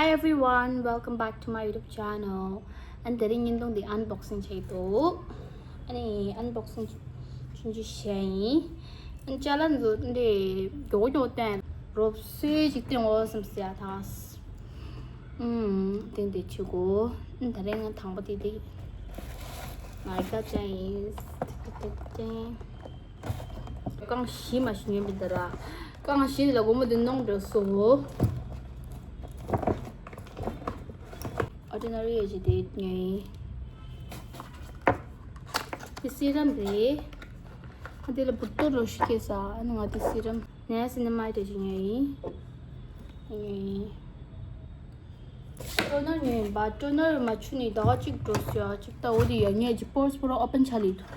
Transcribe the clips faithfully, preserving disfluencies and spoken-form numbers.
Hi everyone, welcome back to my YouTube channel. ཨ་ནི་དེ་རིང་བརྙན་ཐུང་འདི་unboxing བྱེད་འདུག་ཨ་ནི་unboxing ཆུང་ཆུང་བྱས་ཡིན། ཨ་ནི་ཅ་ལག་འདི་མགྱོགས་མགྱོགས་བསྟན་རོབ་སོད་ཅིག་བསྟན་འོ་བསམ་སི་ཡ་ཐང་། ཨུམ། དེ་འདི་བྱེད་དགོས། ཨ་ནི་དེ་རིང་ང་དང་པོ་དེ་འདི་ངའི་ཀ་ཅན་ཡིན། ཏེ་ཏེ་ཏེ་ཏེ། རྐང་བཞི་མ་ཞིག་ཉོས་པའི་དེ་ར། རྐང་བཞི་ལ་སྒོར་མོ་དེ་གནོང་འགྲོ་སོ། Ordinary ཡོད་ཅི་དེ་ཉོས་ཡིན། དེ་སི་རམ་རེད། ཨ་དེ་ལ་བུར་ཏོ་རོ་ཤི་ཁེ་ས་ཨ་ནི་ང་དེ་སི་རམ་ནེ་སི་ནི་མའི་ཊི་ཅིག་ཉོས་ཡིན། ཉོས་ཡིན། ཊོ་ནར་ཉོས་ཡིན་པ། ཊོ་ནར་མ་ཆུ་ནི་ཟླ་བ་གཅིག་འགྲོ་སོང་ཡ། གཅིག་ད་འོ་དེ་ཡ་ཉོས་ཀྱི་པོར་སི་པོ་ར་ཨོ་པན་ཆ་ལི་འདུག་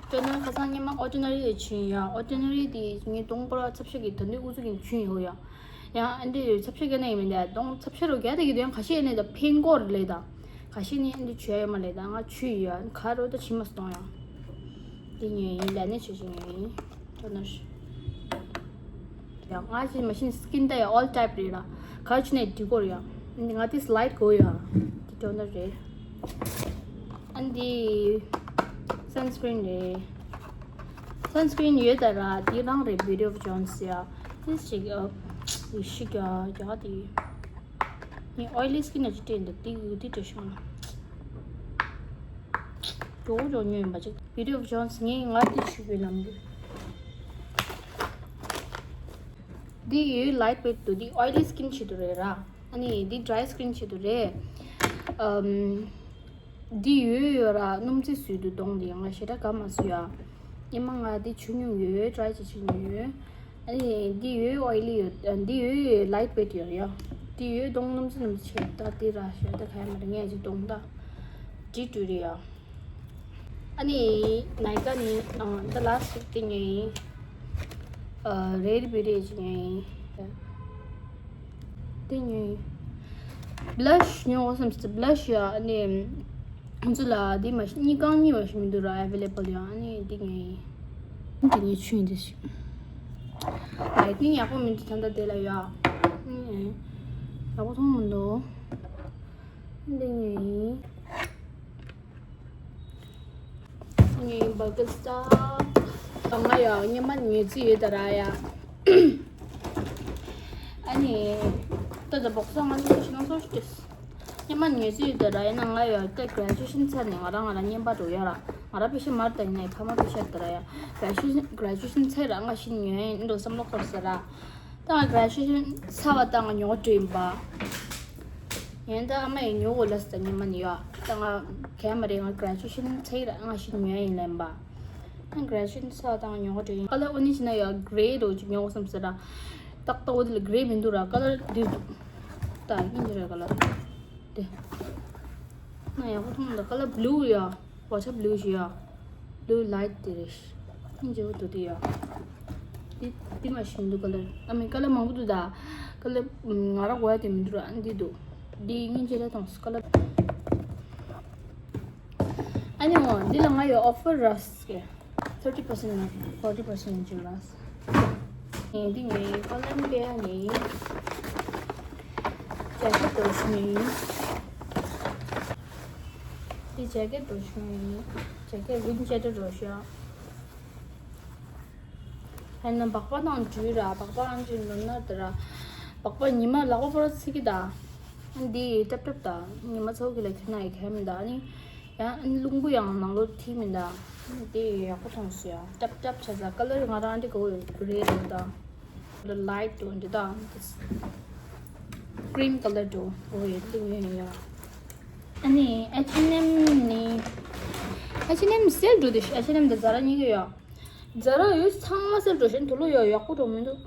ཊོ་ནར་ཁ་སང་ཉི་མ་Ordinary ཡ་ཆུ་ཡིན་ཡ། Ordinary དེ་ངའི་གདོང་པོ་ར་ཚབ་ཤ་གི་ད་ནི་ཨུ་ཚུགས་ཀྱི་ཆུ་ཡོད་ཡ། ཡང་ཨ་འདི་ཚབ་ཤ་གི་ན་ཡིན་མིན་དེ་གདོང་ཚབ་ཤ་རོ་རྒྱ་དེ་གི་དོན་ཁ་ཤས་ནས་ད་ཕན་གོར་ལས་ད། ཁ་ཤས་ནི་ཨ་འདི་ཆུ་ཡ་ཡོད་མ་ལས་ད་ང་ཆུ་ཡ་ཁ་རོ་ད་ཆི་མ་སྟོང་ཡ། དེ་ཉོས་ཡིན། ལ་ནས་ཆུ་ཞིག་ཉོས་ཡིན། ཊོ་ནར། ཡང་ང་ཅི་མ་ཤིན་སི་ཀིན་ད་ཡ་ཨོལ་ཊའིབ་རེད་ལ། ག་ཅི་ནས་འགྲིག་གོ་རེད་ཡ། ང་དེ་སི་ལའིཊ་གོ་ཡ། དེ་ཊོ་ནར་རེད། ཨ་འདི་སན་སི་ཀྲིན་རེད། སན་སི་ཀྲིན་ཡོད་ད་ར་དེ་རང་རེད། Beauty of Jones ཡ། དེ་ཞིག་ཡ་ཡི་ཤི་ག་ག་དེ། ངས་ཨོའི་ལི་སི་ཀིན་ལ་ཅི་སྤྲད་འདུག་དེ་གི་དེ་སྤྲད་ཤོག་ན། ཇོ་ཇོ་ཉོས་ཡིན་པ་ཅིག Beauty of Jones ངས་ང་དེ་ཆུ་བའི་ལམ་གི། འདི་ཡོད་ལའིཊ་ཝེཊ་འདུག་འདི་ཨོའི་ལི་སི་ཀིན་ཆེད་དུ་རེད་ར། ཨ་ནི་འདི་ཌ་རའི་སི་ཀིན་ཆེད་དུ་རེད། ཨམ། འདི་ཡོད་ཡོད་ར་སྣུམ་རྩི་བཟོས་འདུག་གདོང་འདི་ང་ཞེ་དྲག་དགའ་མ་སོང་ཡ། ཉི་མ་ང་འདི་ཆུ་ཉུང་ཡོད་ཊ་རའི་བྱེད་ཆུ་ཉུང་ཡོད། ཨ་ནི་འདི་ཡོད་ཨོའི་ལི་ཡོད། ཨ་འདི་ཡོད་ལའིཊ་ཝེཊ་ཡོད་ཡ། འདི་ཡོད་གདོང་སྣུམ་རྩི་སྣུམ་རྩི་བྱེད་ད་འདི་ར་ཞོད་ད་ག་ཡ་མ་རེད། ངས་ཅིག་གདོང་ད་འདྲི་འདྲི་རེད་ཡ། ཨ་ནི་ནའི་ཀ་ནི་ཨ་ད་ལ་སི་ཊིག་དེ་ཉོས་ཡིན། ཨ་རེ་རི་བི་རེ་ཅིག་ཉོས་ཡིན། དེ་ཉོས་ཡིན། བྷི་ལ་ཤི་ཉོ་བསམ་སི་བྷི་ལ་ཤི་ཡ། ཨ་ནི་ང་ཚོ་ལ་དེ་མ་གཉིས་རྐང་གཉིས་མ་ཞིག་མི་འདུག་ར་ཨེ་ཝེ་ལེ་བལ་ཡ། ཨ་ནི་དེ་ཉོས་ཡིན། དེ་ཉོས་ཆུ་ཡིན་དེ་ཞིག་ལའི་ཊི་ནིང་ཡག་པོ་མི་འདུག་ད་ལྟ་དེ་ལ་ཡ། ཨ་ནི་ཡག་པོ་མཐོང་མི་འདུག་དེ་ཉོས་ཡིན། ངའི་བ་ཀི་སི་ཊ། ང་ཡང་སྔོན་མ་ཉོས་རྩིས་ཡོད་ད་ར་ཡ། ཨ་ནི། ད་ད་བོག་ས་ང་ཚོ་ཤི་ན་སོ་ཤི་ཏེ། སྔོན་མ་ཉོས་རྩིས་ཡོད་ད་ར་ཡ་ན་ང་ཡང་ད་གྷ་རེ་ཇུ་ཨེ་ཤན་ཚར་ནས་ང་རང་ང་རང་བརྙན་པར་འགྲོ་ཡ་ར། ང་རང་པེ་ཤ་མར་ད་ཡིན་ནའི་ཕ་མ་པེ་ཤ་ད་ར་ཡ། གྷ་རེ་ཇུ་ཨེ་ཤན་གྷ་རེ་ཇུ་ཨེ་ཤན་ཚར་ར་ང་ཤི་ཉོས་ཡིན་འགྲོ་བསམ་བློ་འཁོར་ས་ར། ད་ང་གྷ་རེ་ཇུ་ཨེ་ཤན་ཚར་བ་ད་ང་ཉོ་འགྲོ་ཡིན་པ། ཡིན་ད་ཨ་མ་ཡིས་ཉོ་དགོས་ལབ་ཟེར་ཉི་མ་ནི་ཡོད། ད་ང་གས་མ་རེད། ང་གྷ་རེ་ཇུ་ཨེ་ཤན་ཚར་ར་ང་ཤི་ཉོ་ཡ་ཡིན་ལབ་པ། ང་གྷ་རེ་ཇུ་ཨེ་ཤན་ཚར་ད་ང་ཉོ་དགོས་འགྲོ་ཡིན། ཀ་ལར་འོ་ནི་ཞིག་ན་ཡོད་གྷི་རེ་རོ་ཅིག་ཉོ་དགོས་བསམ་ཟེར་ར། ཏག་ཏག་འོ་དེ་ལ་གྷི་རེ་མི་འདུག་ར། ཀ་ལར་འདི་འདུག་ད་ཡིན་འདི་རེད་ཀ་ལར་དེ། ང་ཡག་པོ་མཐོང་མི་འདུག་ཀ་ལར་བྷི་ལུ་ཡ། བ་ཆ་བྷི་ལུ་ཞིག་ཡ། བྷི་ལུ་ལའིཊ་དེ་རེད། སྙིང་རྗེ་པོ་འདུག་དེ་ཡ། འདི་འདི་མ་ཤེས་མི་འདུག་ཀ་ལར། ཨ་མའི་ཀ་ལར་མང་པོ་འདུག་ད། ཀ་ལར་ང་རང་གོ་ཡ་དེ་མི་འདུག་ར། འདི་འདུག་འདི་སྙིང་རྗེ་རེད་མཐོང་སོང་ཀ་ལར། ཨ་ནི་འོ་འདི་ལ་ང་ཡོད་ཨོ་ཕར་ར་སི་ཀེ། thirty percent ནས་forty percent ཅིག་ར་སི། ངས་འདི་ངའི་ཀ་ལར་སྤེལ་ཡ་ནི། ཇེ་ཀེ་ཊི་འདྲ་ཞིག་ཡིན། འདི་ཇེ་ཀེ་ཊི་འདྲ་ཞིག་ཡིན། ཇེ་ཀེ་ཊི་ཝིན་ཇེ་ཀེ་ཊི་འདྲ་ཞིག་ཡ། ཧན་ན་སྦག་སྦག་དང་འདྲུད་ར། སྦག་སྦག་ཨང་ཅིག་ནོར་ན་དེ་ར། སྦག་སྦག་ཉི་མ་ལག་པ་ཕོར་ཚིག་གི་ད། འདི་ཏབ་ཏབ་ད། ཉི་མ་ཚོགས་ཀྱི་ལ་ཁྱོད་ན་ཡི་ཁྱམ་ད་ནི། ཡང་རླུང་བུ་ཡང་ནང་ལོགས་ཐིག་མི་ད། འདི་ཡག་པོ་མཐོང་སོང་ཡ། ཏབ་ཏབ་བྱས་ཙང་ཀ་ལར་ང་རང་འདི་གོ་རེད་འདུག་ད། ལ་ལའིཊ་འདྲ་འདི་ད། ཀྲིམ་ཀ་ལར་འདྲ་འོ་ཡོད་འདི་ངས་ཡ། ཨ་ནི་ཨེཆ་ཨེན་ཨེམ་ནི། ཨེཆ་ཨེན་ཨེམ་སེལ་འགྲོ་དེ་ཨེཆ་ཨེན་ཨེམ་དང་ཛ་ར་གཉིས་ཀ་ཡོད། ཛ་ར་ཡོད་ཚང་མ་སེལ་འགྲོ་བཞིན་དུ་ལོ་ཡོད་ཡག་པོ་འགྲོ་མི་འདུག་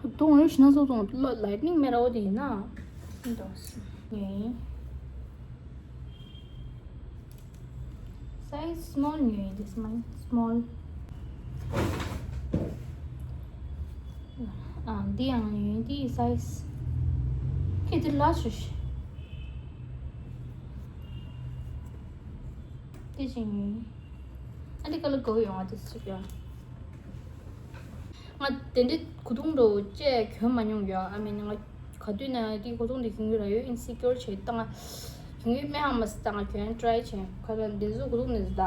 གདོང་ཡོད་ཤི་ན་སོ་གདོང་ལོ་ལའིཊ་ནིང་མེ་ར་འོ་དེ་ཡིན་ན། འདོགས་ངེས། Size small ཉོས་ཡིན། This mine small. ཨ་འདི་ཡང་ཉོས་ཡིན། འདི་size ཁྱེད་འདི་large རེད། འདི་ཅིག་ཉོས་ཡིན། ཨ་འདི་ཀ་ལར་གོ་ཡོང་ང་འདི་ཅིག་ཡོད། ང་དེ་འདྲའི་གོས་ཐུང་འདྲ་བོ་ཅིག་གྱོན་མ་མྱོང་ཡ། ཨ་མིན་ང་ ག་དུས་ན་དེ་གོ་ཐོང་དེ་གྱོན་གྱི་ར་ཡོད། ཨིན་སི་ཀྱོར་བྱས་བཏང་། གྱོན་གྱི་མེད་ཧ་མ་སི་བཏང་གྱོན་ཊ་རའི་བྱས་ཁ་ལ་འདི་ཚོ་གོ་ཐོང་ནས་ད་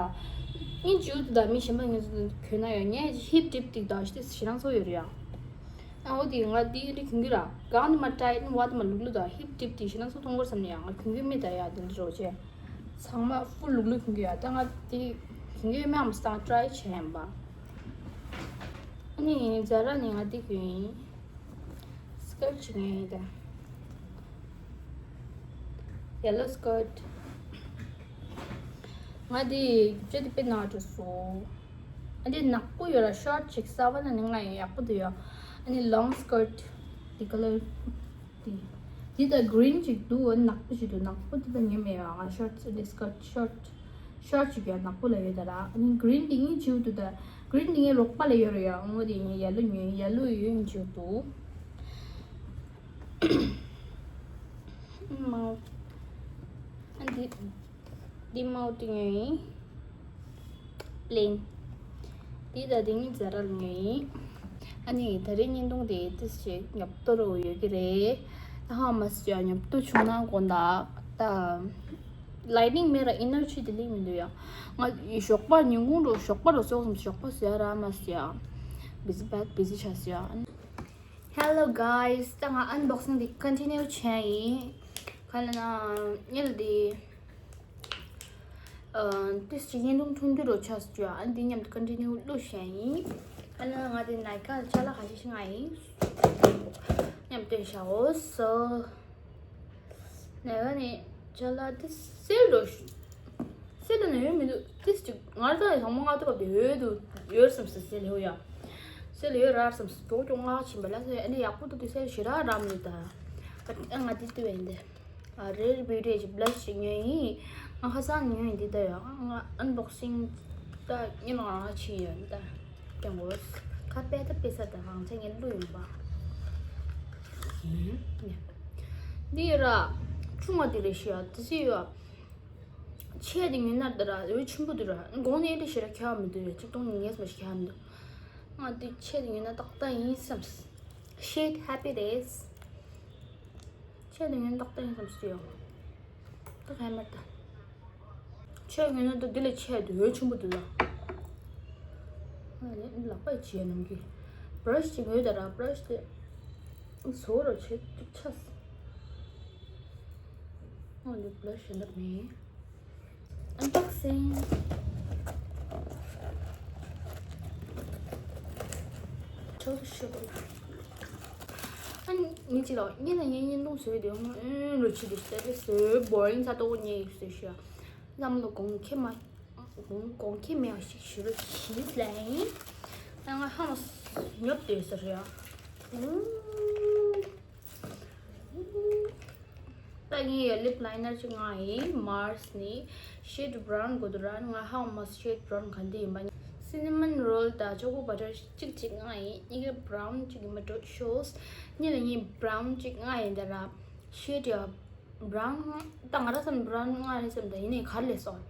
ཨིན་ཇུ་དུ་ད་མི་གཞན་པ་ངས་གྱོན་ན་ཡང་ངས་ཧིབ་ཊིབ་དེ་ད་ཤི་ཞེ་སྣང་ཚོ་ཡོད་རེད་ཡ། ཨ་འོ་དེ་ང་དེ་རིགས་གྱོན་གྱི་ར་གང་ནི་མ་ཊའིཊ་ནི་བ་དུ་མ་ལུག་ལུག་ད་ཧིབ་ཊིབ་དེ་ཞེ་སྣང་ཚོ་གཏོང་གོ་བསམ་ནས་ཡ་ང་གྱོན་གྱི་མེད་ད་ཡ་དེ་འདྲ་རོ་བྱས། ཚང་མ་ཧྥུལ་ལུག་ལུག་གྱོན་གྱི་ཡ། ད་ང་དེ་གྱོན་གྱི་མེད་ཧ་མ་སི་བཏང་ཊ་རའི་བྱས་ཡིན་པ། ཨ་ནི་ཛ་ར་ནས་ང་དེ་གྱོན་ཡིན། སི་ཀར་ཊི་ཅིག་ཉོས་ཡིན་ད། ཡེ་ལོ་སི་ཀར་ཊི། ང་དེ་རྒྱུ་ཆ་དེ་དཔེ་ནག་འགྲོ་སོང་། ཨ་འདི་ནག་པོ་ཡོད་ར། ཤོར་ཊི་ཅིག་གསར་པ་ན་ནི་ང་ཡང་ཡག་པོ་འདུག་ཡ། ཨ་ནི་ལོང་སི་ཀར་ཊི་དེ་ཁ་ལར་དེ། དེ་ད་གྷི་རིན་ཅིག་འདུག་ཨ་ནག་པོ་ཞིག་འདུག་ནག་པོ་དེ་ད་ཉོས་མེད་ཡ། ང་ཤོར་ཊི་ཨ་འདི་སི་ཀར་ཊི་ཤོར་ཊི་ཤོར་ཊི་ཅིག་ཡ་ནག་པོ་ལ་ཡོད་ད་ར། ཨ་ནི་གྷི་རིན་དེ་ངའི་བྱིའུ་འདུག་ད། གྷི་རིན་དེ་ངའི་རོགས་པ་ལ་ཡོད་ར་ཡ། ཨ་ངོ་དེ་ངའི་ཡེ་ལོ་ཉོས། ཡེ་ལོ་ཡོད་ཡིན་བྱིའུ་འདུག་མའོ། ཨ་འདི་འདི་མའོ་དེ་ཉོས་ཡིན། པི་ལེན། འདི་ད་འདི་ཉིད་ཛ་ར་ལ་ཉོས་ཡིན། ཨ་ནི་ད་རེས་བརྙན་ཐུང་དེ་ཏིས་ཞིག་ཉོབ་ཏོ་རུ་ཡོད་ཀྱི་རེད། ད་ཧ་མ་སི་ཡ་ཉོབ་ཏོ་བྱུང་ན་དགོངས་དག་ད། ལའི་ནིང་མེད་ར་ཨི་ནར་ཇི་དེ་ལིང་མི་འདུག་ཡ། ང་ཞོགས་པ་ཉིན་གུང་རུ་ཞོགས་པ་རུ་སོགས་སམ་ཞོགས་པ་ཟེར་ར་མ་ཟེར་ཡ། བི་ཟི་བྷེག་བི་ཟི་ཆགས་ཟེར་ཡ། Hello guys, ད་ང་ཨན་བོག་སིང་འདི་ཀོན་ཊི་ནིའུ་བྱས་ཡིན། ག་ལ་ན་ཉལ་འདི་ཏིས་ཅིག་བརྙན་ཐུང་ཐུང་འདི་རུ་ཆགས་ཟེར་ཡ། ཨན་འདི་མཉམ་དུ་ཀོན་ཊི་ནིའུ་བླུགས་བྱས་ཡིན། ག་ལ་ན་ང་འདི་ནའི་ཀ་ཅ་ལག་ཁ་ཤས་ཤིག་ང་ཡིན། མཉམ་དུ་བྱའོ་སོ། ནས་ནས་ཅ་ལག་དེ་སེལ་འགྲོ། སེལ་ལ་ནས་ཡོད་མི་འདུག་ཏིས་ཅིག་ང་རང་ཚོ་ཡང་ཚང་མ་ང་ཚོ་བབ་དེ་ཡོད་འདུག་ཡོད་བསམ་སེ་སེལ་ཡོད་ཡ། སེལ་ཡོད་ར་བསམ་སེ་ཀྱོག་ཀྱོག་ང་ཕྱིན་པ་ལ་སེ་ཨ་ནི་ཡག་པོ་འདུག་དེ་སེལ་ཞེ་དྲག་ར་མི་འདུག་ད། ཨ་ང་དེ་ལྟོས་ཡིན་དེ། ཨ་རེར་བི་ཡུ་ཊི་ཅིག་བྷི་ལ་ཤི་ཅིག་ཉོས་ཡིན། ང་ཁ་སང་ཉོས་ཡིན་འདི་ད་ཡ། ང་ཨན་བོག་སིང་ད་ཉིན་ང་ཕྱིན་ཡོད་ད། ཀྱང་གོ། ཁ་པད་ད་པེ་ས་ད་རང་ཚེ་ངས་བླུ་ཡིན་པ། འདི་ཡོད་ར། ཆུང་བ་འདི་རེད་ཤི་ཡ། དེ་སི་ཡོད། ཆེ་དེ་ངན་ན་འདི་ར་ཡོད་ཆེན་པོ་འདི་ར། གོང་ནས་འདི་ཞེ་ར་ཁྱད་མི་འདུག་ཡ། གཅིག་སྟོང་ཉིས་བརྒྱ་ཞིག་ཁྱད་མི་འདུག་ང་འདི་ཆེ་དེ་ངན་ན་ཏག་ཏག་ཡིན་བསམ། ཤེད་ཧེ་པི་རེད། ཆེ་དེ་ངན་ཏག་ཏག་ཡིན་བསམ་སི་ཡོད། ད་ག་མར་ད། ཆེ་ངན་ན་ད་འདི་ལས་ཆེ་དེ་འོད་ཆེན་པོ་འདུག་ལ། ང་ནི་ལག་པ་བྱས་ནམ་གི། བྷི་ར་ཤི་ཅིག་ཡོད་ད་ར། བྷི་ར་ཤི་དེ་བཟོ་རོ་བྱེད་ཅིག་ཆས། ང་ནི་བྷི་ར་ཤི་འདྲ་མེད། Unboxing. ཁྱོད་ཤོད་པ་ལ། ཨ་ནི་ཅི་ལོ་ཉིན་ལ་ཉིན་ཉིན་ལུང་ཟོས་དེ་ཧོང་ཨེ་རོ་ཅི་དེ་སྟེ་དེ་ཟོས་བོ་རིང་ཚ་ཏོག་ཉེ་ཡིག་ཟོས་ཤི། ལམ་ལོ་གོང་ཁེ་མ་གོང་གོང་ཁེ་མེ་བ་ཞིག་ཞུ་རོ་ཆི་ལ་ཡིན། ང་ཧ་མ་ཉོབ་དེ་ཟེར་ཡ། ད་ངས་ཡ་ལིབ་ལའི་ནར་ཅིག་མངགས་ཡིན། མཱར་སི་ནི་ཤེད་བྷ་རའུན་དགོས་འདུག་ར། ང་ཧ་མ་ཤེད་བྷ་རའུན་ག་འདི་ཡིན་པ། སི་ནི་མོན་རོལ་དང་ཅོ་ཀོ་བྷ་ཊར་གཅིག་ཅིག་མངགས་ཡིན། གཉིས་ཀ་བྷ་རའུན་གཅིག་ཡིན་པ་འགྲོ་ཤོས། གཉིས་ལ་གཉིས་བྷ་རའུན་གཅིག་མངགས་ཡིན་ད་ར། ཤེད་ཡ་བྷ་རའུན་ད་ང་ར་བསམ་བྷ་རའུན་མངགས་རེད་བསམ་ད་ཡིན་ནའི་ག་རེ་ལས་སོང་།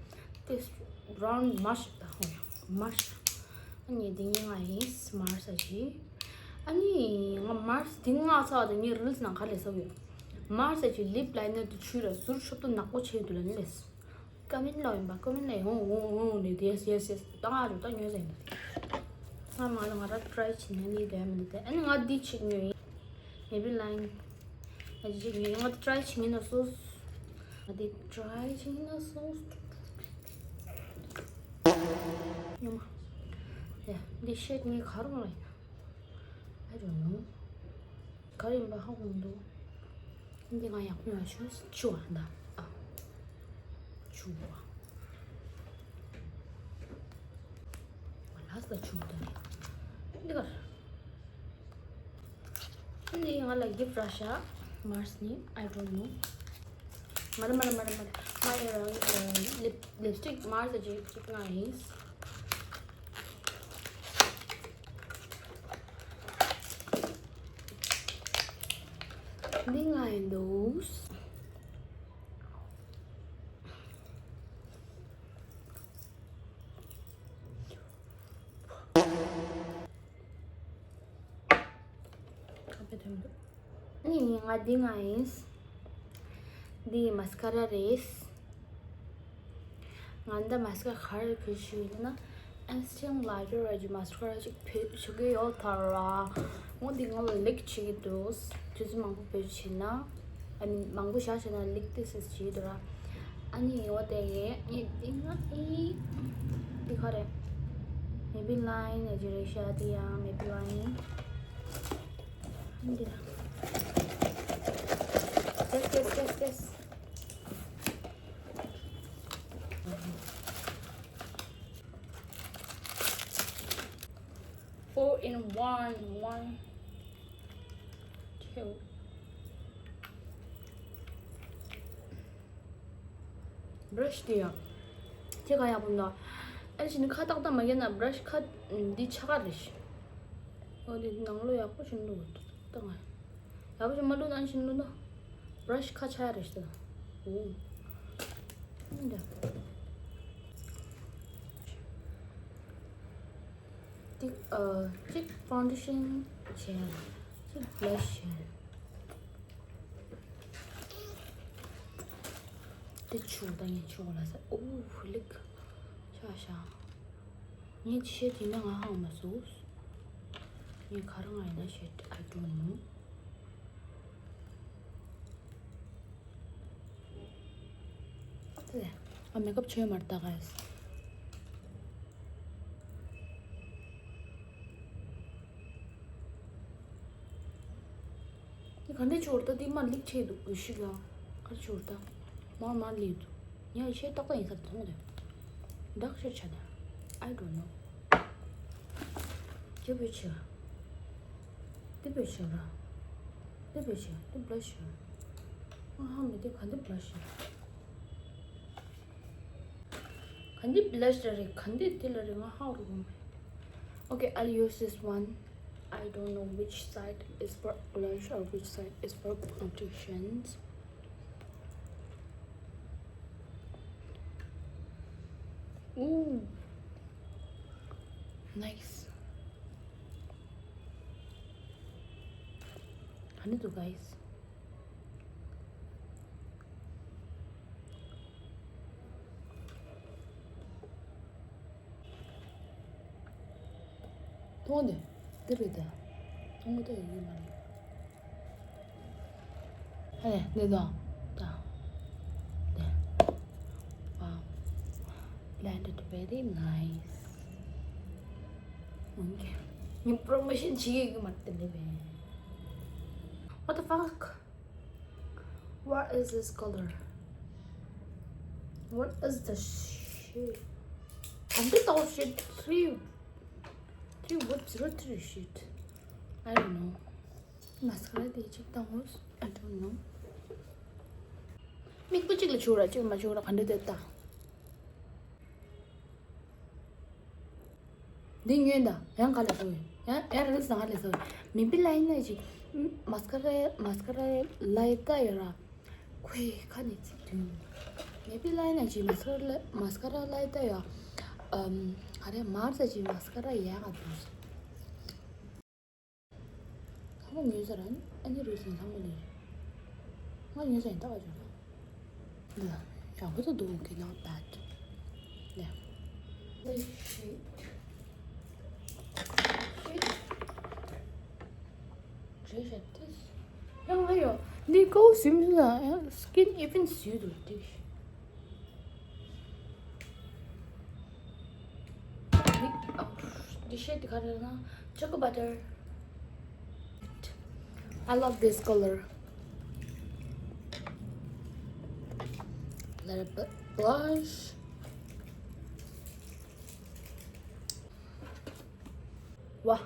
དེ་བྷ་རའུན་མར་ཤ་ད་ཧོ་ཡ་མར་ཤ། ཨ་ནི་འདི་གཉིས་མངགས་ཡིན། མར་ཤ་ཅིག་ཨ་ནི་ང་མར་ཤ་འདི་མངགས་ཚར་བ་དང་ངའི་རིལ་སི་ནང་ག་རེ་ལས་སོང་ཡོད། མར་ཤ་ཅིག་ལིབ་ལའི་ནར་དུ་ཆུ་ར་ཟུར་ཤོབ་ཏུ་ནག་པོ་ཆེ་དུ་ལ་ནི་ལས། ཀ་མེན་ལ་ཡིན་པ། ཀ་མེན་ལ་ཡིན། ཧོ་ཧོ་ཧོ་ནི་དེ་ཡེས་ཡེས་ཡེས་ད་ང་རུ་ད་ཉོས་ཟེར་ཡིན། ང་མ་ལ་ང་ར་ཊ་རའི་བྱེད་ན་ནི་དེ་མི་འདུག་ཨ་ནི་ང་འདི་ཅིག་ཉོས་ཡིན། མེ་བི་ལའིན། ང་འདི་ཅིག་ཉོས་ཡིན། ང་འདི་ཊ་རའི་བྱེད་ན་སོ། ང་འདི་ཊ་རའི་བྱེད་ན་སོ། ཉོ་མ། ཡ་འདི་ཤེད་ངས་ག་རུ་ལ་ཡིན། I don't know. ག་རེ་ཡིན་པ་ཧ་གོ་མི་འདུག་འདི་ང་ཡག་པོ་ཡོད་ཤོས་ཆུ་བ་འདའ། ཨ། ཆུ་བ། ང་ལ་ས་ཆུ་བ་འདའ་ནི། འདི་གར། འདི་ང་ལ་གིབ་ར་ཤ། མར་སི་ནི། I don't know. མ་རེད་མ་རེད་མ་རེད་མ་རེད། ང་ཡི་རང་ལིབ་ལིབ་སི་ཊིག་མར་སི་ཅིག་ཅིག་ང་ཡིན། འདི་ང་ཡིན་འདུག་ཁ་པེ་ཐོན་འདུག་ཨ་ནི་ ང་འདི་ང་ཡིན། འདི་མ་སི་ཀ་ར་རེད། ང་འདི་མ་སི་ཀ་ར་ག་རེ་བེད་སྤྱོད་ཡིན་ན། Estee Lauder གི་མ་སི་ཀ་ར་ཅིག་བེད་སྤྱོད་ཀྱི་ཡོད་ད་ར། འོ་འདི་ང་ལ་ལིག་བྱེད་ཀྱི་འདུག་དུས་ཚོད་མང་པོ་བེད་སྤྱོད་བྱས་ན། ཨ་ནི་མང་པོ་བཞག་བྱས་ན་ལིག་ཏོག་ཙམ་བྱེད་ཀྱི་འདུག་ར། ཨ་ནི་འོ་དེ་ངས་འདི་ང་ཨི། འདི་ག་རེད། Maybelline གི་རེད་ཤག་འདི་ཡང་Maybelline། འདི་ལ། Yes, yes, yes, yes. Four in one, one, two. Brush དེ་ཡང་ཁྱེད་ག་ཡག་པོ་འདུག་ཨ་ནི་ཁ་ཏག་ཏག་མ་བརྒྱབ་ན་brush ཁ་འདི་ཆག་ག་རེད། འོ་དེ་ནང་ལོགས་ཡག་པོ་ཞིག་འདུག་ཏག་ཏག་ང་། ཡག་པོ་ཞིག་མ་བླུགས་ན་ཨ་ནི་ཞིག་བླུགས་ན་brush ཁ་ཆག་ཡ་རེད་ཟེར། འོ། འདི་འདྲ། ཏིག་ཨ་གཅིག་foundation བྱས། གཅིག་blush བྱས། དེ་ཆུ་ད་ངས་ཆུ་ལ་ཟ། ཨོ་ཧུ་ལིག་ཤ་ཤ། ངས་ཅི་བཤད་དེ་ན་ང་ཧང་མ་སོ། ངས་ག་རང་ང་ཡིན་ན་བཤད། I don't know. ཨ་མེག་ཨབ་བྱས་མ་རེད་ད་guys. འདི་ག་འདྲ་བྱུར་ད། འདི་མར་ལིག་ཆེ་འདུག་འུ་ཤི་ག་ཨར་བྱུར་ད། མར་མར་ལིག་འདུག་ཉ་ཤེས་ཏག་ཏག་ཡིན་ས་མཐོང་དེ། འདག་ཤེར་ཆ་ད། I don't know. ཇེ་བོད་ཆེ། འདི་བོད་ཆེ་ར། འདི་བོད་ཆེ། འདི་blush ཆེ། ཨ་ཧ་མི་འདི་ག་འདི་blush ཆེ། ག་འདི་blush ལ་རེད། ག་འདི་འདི་ལ་རེད། ང་ཧ་རུ་གོ་མེད། Okay, I'll use this one. I don't know which side is for blush or which side is for foundations. Ooh, nice. ག་འདི་འདུག guys. མཐོང་དེ། འདི་རེད་དེ། མཐོང་གི་ད་ཡོད་མ་རེད། ཨ་ལས་འདི་དང་། ད། འདི། Wow. Blended very nice. Okay. ངས་promotion བྱེད་ཀྱི་མ་རེད་དེ་འདི་བས། What the fuck? What is this color? What is this shit? I'm just all shit. Three, three whips, zero three shit. I don't know. Mascara དེ་གཅིག་བཏང་ངོ་། I don't know. མིག་པོ་གཅིག་ལ་བྱུག་ར་གཅིག་མ་བྱུག་ར་ག་འདྲ་དེ་ལྟ། འདི་ཉོས་ད། ཡང་ག་ལ་སོང་ཡོད། ཡང་ཡང་རེས་ག་ལ་སོང་ཡོད། Maybelline གི་mascara lighter ཡོད་ར། ཁོའི་ཁ་ནས་ཚིག་དུས། Maybelline གི་mascara lighter ཡོད། ཨམ། ག་རེ་Mars གི་mascara ཡག་ག་འདུག་ཁ་མོ་ཉོས་ཟེར་ཨ་ནི་རུས་ཟིན་ཚང་མ་ལས། ང་ཉོས་ཟེར་ཡིན་ད་ག་ཅོ་ད། འདི་ལ་ཡག་པོ་ད་འདུག Okay, not bad. Yeah. Shit. Shit. Shit. ཡང་ང་ཡོད། འདི་ཀོ་སིམ་ལ་skin even see the dish. This shade color na choco butter. I love this color. Little bit blush. Wow.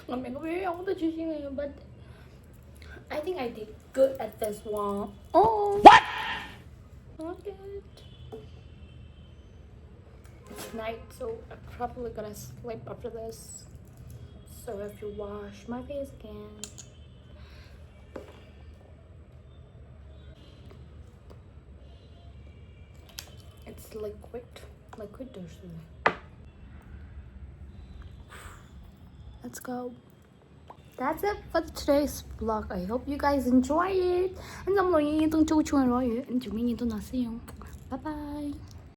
I'm gonna be all the choosing, but I think I did good at this one. Oh. What? Okay. It's night, so I'm probably gonna sleep after this. So I have to wash my face again. It's liquid, liquid or something. Let's go. That's it for today's vlog. I hope you guys enjoy it. And I'm going to do chuan roy and to me to nothing. Bye bye.